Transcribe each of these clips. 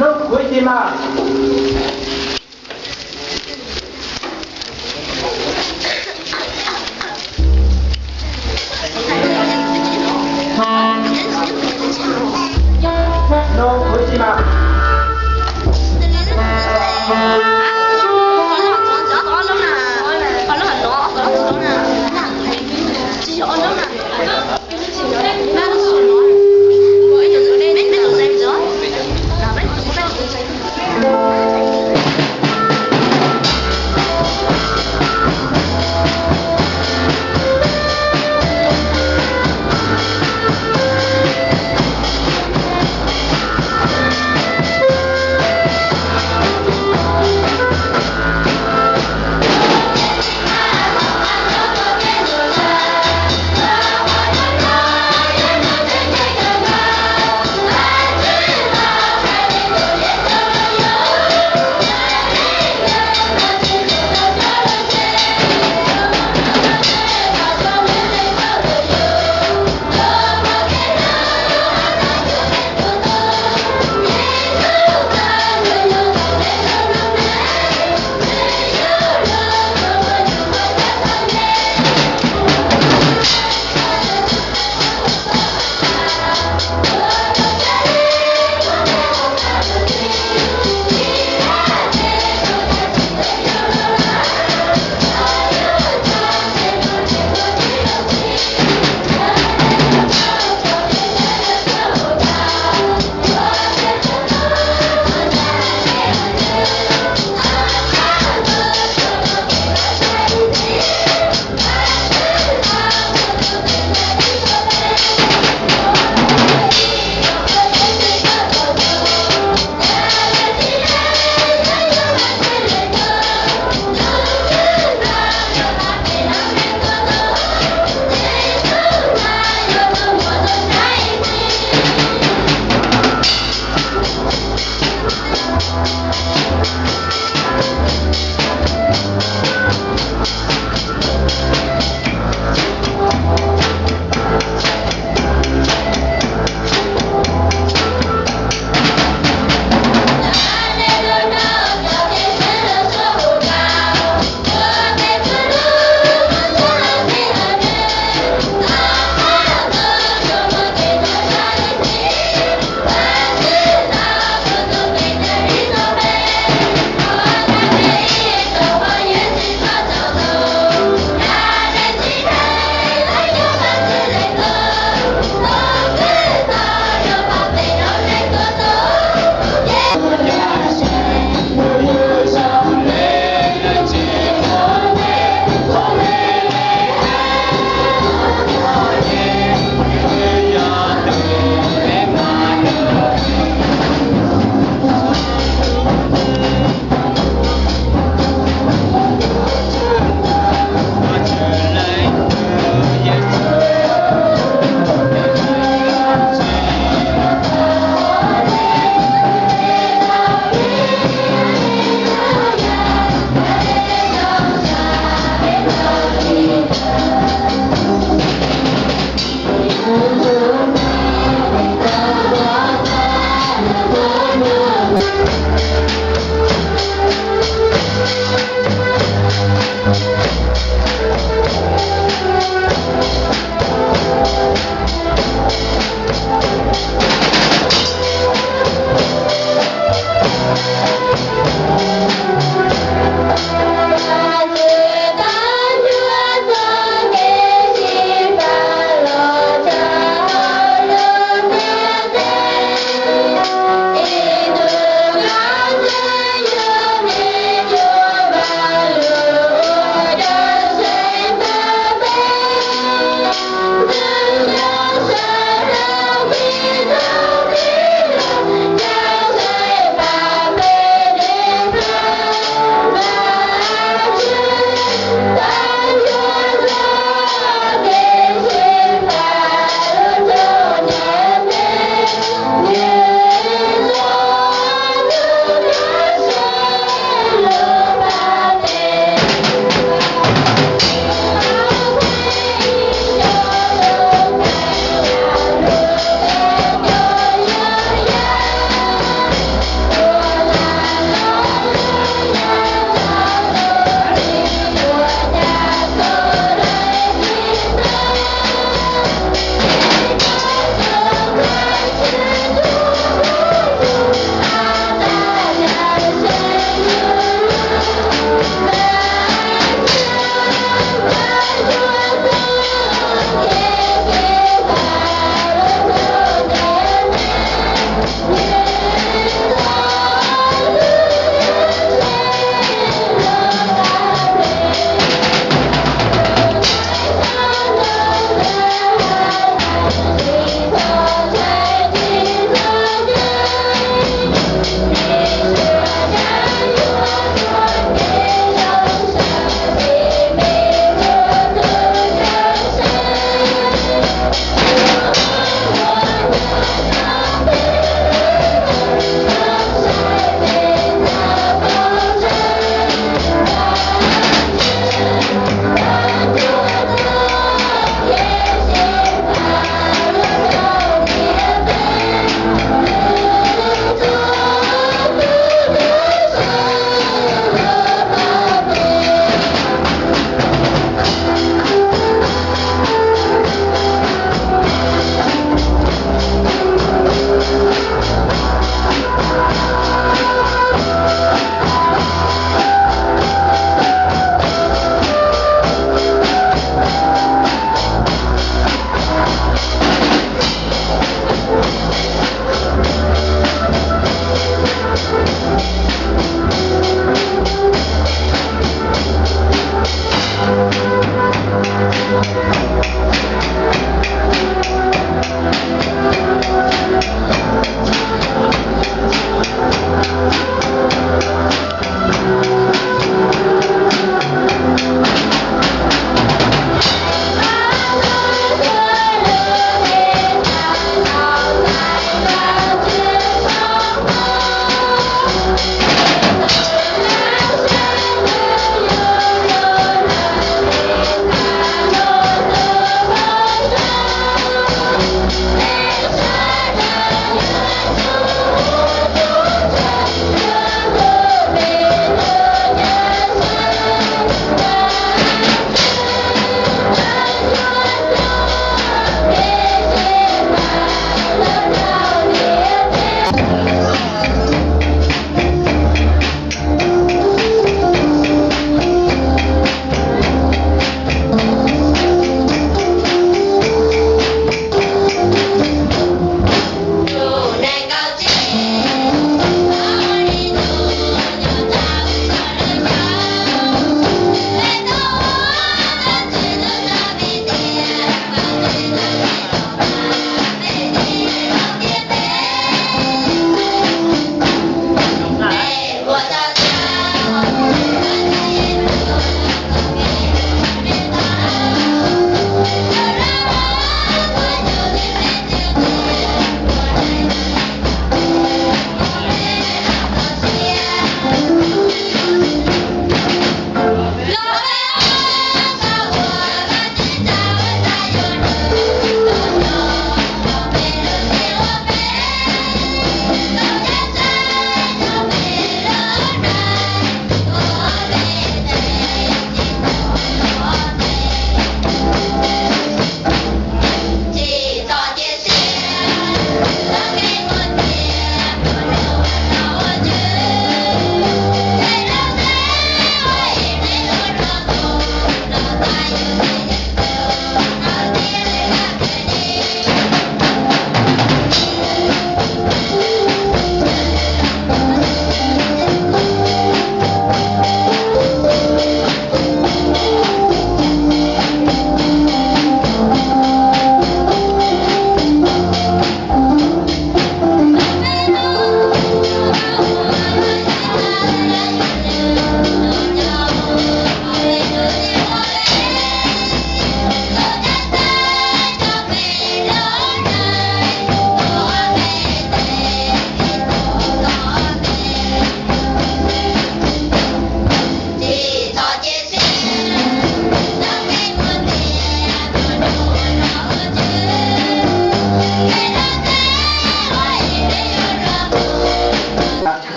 Lub kuv ci mas. Lub kuv ci mas.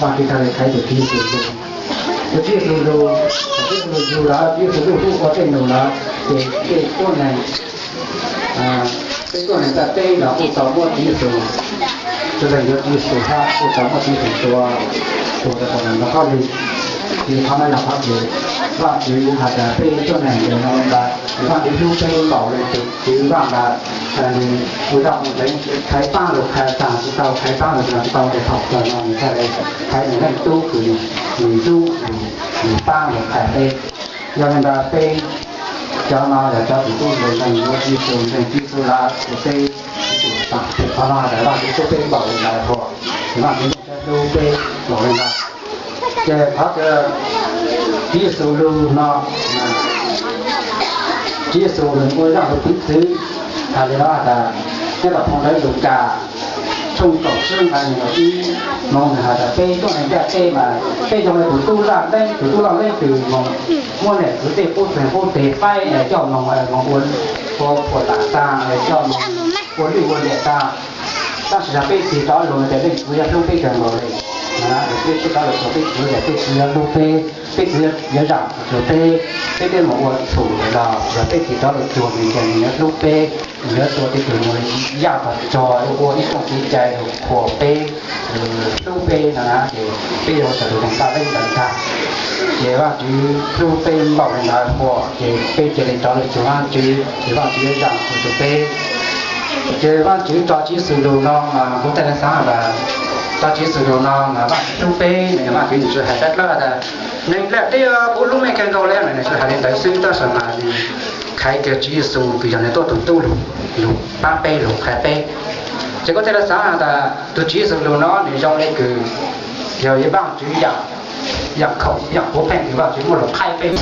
Vaajtswv txhad le thaiv tus Tswv Yexus lug. Tus Tswv Yexus lug, Tswv Yexus lug yug lawm, Tswv Yexus lug hu ua tej num lawm, ces tej tuab neeg, tej tuab neeg ntiaj teb los kuj tau muab Tswv Yexus, tsis lees yuav Tswv Yexus hab kuj tau muab Tswv Yexus tua, tua rau tom ntawd koj li. Ces qhov no yog qhov kws Vaajtswv has tas peb tuab neeg ntawd no tas Vaajtswv hlub peb npaum le tus Tswv Vaaj tas, nws ua zaj mus ntawd Khais paab lug Khais taag tsis tau, Khais paab lug taag tsis tau, es thaum kawg no nws txhad le thaiv nws Leej Tub kws nws hlub, nws paab lug Khais peb. Yog le ntawd peb cov no yog cov tus tub ntseeg, ntseeg Tswv Yexus, ntseeg Tswv Yexus lawm ces peb, qhov no tas Vaajtswv hlub peb npaum le ntawd huam, ces Vaajtswv hlub peb npaum le ntawd. Ces qhov Tswv Yexus lug no, Tswv Yexus nws ua zaj lug piv txwv has le no tas, nyob tom phoo ntawv Lukas tshooj kaum tsib nqai nees nkaum ib, moog nws has tas peb tuab neeg ntiaj teb mas peb zoo le tus tub laj leeb, tus tub laj leeb kws moog muab niam txiv tej qub txeeg qub teg faib coj moog, moog ua, ua phuam tam taag, coj moog ua lwj ua liam taag. Tab sis yog peb tig rov lug tas Leej Txiv yuav hlub peb kawg nkaus le. Peb tig rov lug tas peb Txiv yuav hlub peb, peb Txiv yuav zaam txug peb, peb twb moog ua txhum los yog peb tig rov lug cuag nws ces nws yuav hlub peb, nws yuav tua tej tug moog yaj tog rog, ua ib txoj kev cai lug qhuas peb, hlub peb no na, ces peb yuav ua tau tus neeg laj leeb ntawd ntag. Ces Vaajtswv hlub peb npaum le ntawd huam ces peb cia li rov lug cuag Vaajtswv ces Vaajtswv yuav zaam txug peb. Ces Vaajtswv tso Tswv Yexus lug no mas kuv thiaj le xaav tas tso Tswv Yexus lug no mas Vaajtswv hlub peb, Vaajtswv nws tsi hais dlawb dlawb tas neeg ntiaj teb kuv hlub mej kawg nkaus le, nws tsi hais le ntawd xwb, tab sis mas nws thaiv kiag Tswv Yexus kws yog nws tuaj tus tub lug, lug paab peb, lug qha peb. Ces kuv thiaj le xaav tas tus Tswv Yexus lug no nws zoo le kws yog ib Vaajtswv yaam, yaam khoom, yaam puav pheej kws Vaajtswv muaj lug qha peb.